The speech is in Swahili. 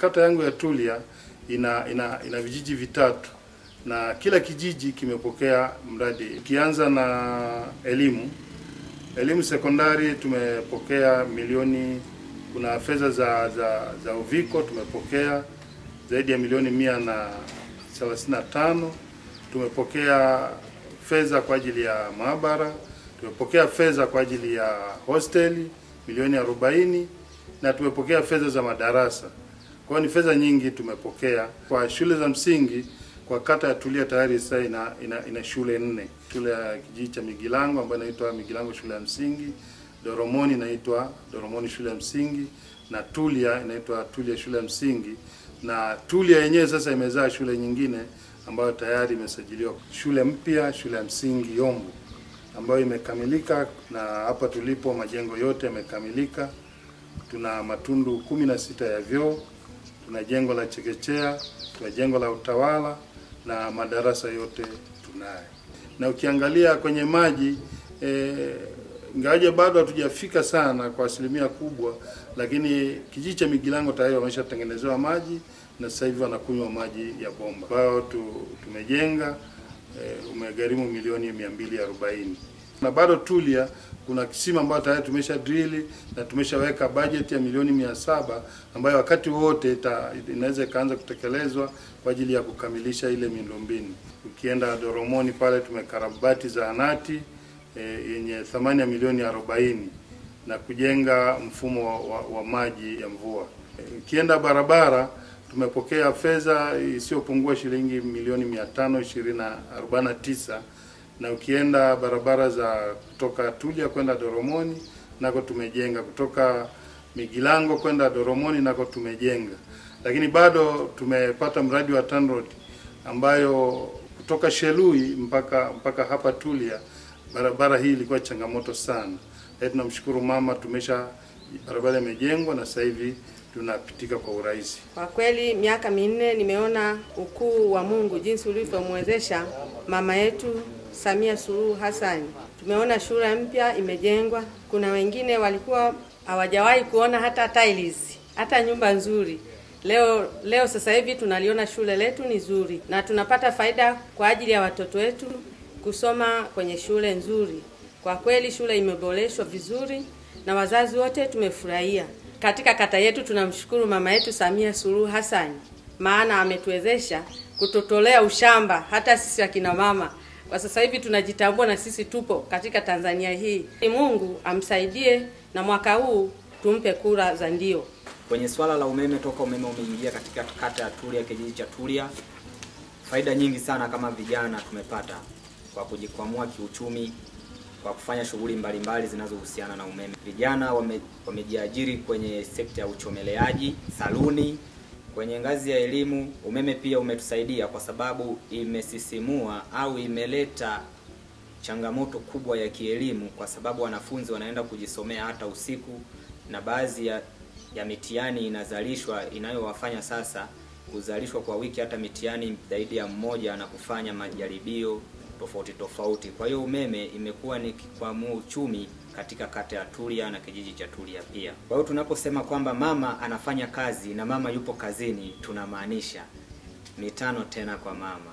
Kata yangu ya Tulia ina vijiji vitatu na kila kijiji kimepokea mradi. Ukianza na elimu sekondari tumepokea milioni, kuna fedha za Uviko tumepokea zaidi ya milioni 135. Tumepokea fedha kwa ajili ya maabara, tumepokea fedha kwa ajili ya hosteli milioni 40, na tumepokea fedha za madarasa. Kwa ni fedha nyingi tumepokea. Kwa shule za msingi kwa kata ya Tulia tayari sasa ina shule 4. Shule ya kijiji cha Migilango ambayo inaitwa Migilango shule ya msingi, Doromoni inaitwa Doromoni shule ya msingi, na Tulia inaitwa Tulia shule ya msingi. Na Tulia yenyewe sasa imezaa shule nyingine ambayo tayari imesajiliwa, shule mpya, shule ya msingi Yombo ambayo imekamilika, na hapa tulipo majengo yote yamekamilika. Tuna matundu 16 ya vyoo, tuna jengo la chekechea, tuna jengo la utawala na madarasa yote tunayo. Na ukiangalia kwenye maji, ingawaje bado hatujafika sana kwa asilimia kubwa, lakini kijiji cha Migilango tayari wameshatengenezewa maji na sasa hivi wanakunywa maji ya bomba. Kwa hiyo tumejenga, umegharimu milioni 240. Na bado Tulia kuna kisima ambayo tayari tumesha drill na tumeshaweka budget ya milioni 700 ambayo wakati wote inaweza ikaanza kutekelezwa kwa ajili ya kukamilisha ile miundombinu. Ukienda Doromoni pale tumekarabati zahanati yenye thamani ya milioni 40 na kujenga mfumo wa maji ya mvua. Ukienda barabara tumepokea fedha isiyopungua shilingi milioni 549, na ukienda barabara za kutoka Tulia kwenda Doromoni nako tumejenga, kutoka Migilango kwenda Doromoni nako tumejenga. Lakini bado tumepata mradi wa TANROADS ambayo kutoka Shelui mpaka hapa Tulia barabara hii ilikuwa changamoto sana. Tunamshukuru mama, tumesha barabara imejengwa na sasa hivi tunapitika kwa urahisi. Kwa kweli miaka 4 nimeona ukuu wa Mungu jinsi ulivyomwezesha mama yetu Samia Suluhu Hassan. Tumeona shule mpya imejengwa. Kuna wengine walikuwa hawajawahi kuona hata tiles, hata nyumba nzuri. Leo sasa hivi tunaliona shule letu ni nzuri na tunapata faida kwa ajili ya watoto wetu kusoma kwenye shule nzuri. Kwa kweli shule imeboreshwa vizuri na wazazi wote tumefurahia. Katika kata yetu tunamshukuru mama yetu Samia Suluhu Hassan, maana ametuwezesha kutotolea ushamba hata sisi akina mama. Kwa sasa hivi tunajitambua na sisi tupo katika Tanzania hii. Mungu amsaidie na mwaka huu tumpe kura za ndio. Kwenye swala la umeme, toka umeme umeingia katika kata ya Tulia, kijiji cha Tulia, faida nyingi sana kama vijana tumepata kwa kujikwamua kiuchumi, kwa kufanya shughuli mbalimbali zinazohusiana na umeme. Vijana wamejiajiri kwenye sekta ya uchomeleaji, saluni. Kwenye ngazi ya elimu, umeme pia umetusaidia kwa sababu imesisimua au imeleta changamoto kubwa ya kielimu, kwa sababu wanafunzi wanaenda kujisomea hata usiku, na baadhi ya mitihani inazalishwa inayowafanya sasa kuzalishwa kwa wiki hata mitihani zaidi ya mmoja na kufanya majaribio tofauti tofauti. Kwa hiyo umeme imekuwa ni kikwamua uchumi katika kata ya Tulia na kijiji cha Tulia pia. Kwa hiyo tunaposema kwamba mama anafanya kazi na mama yupo kazini, tunamaanisha 5 tena kwa mama.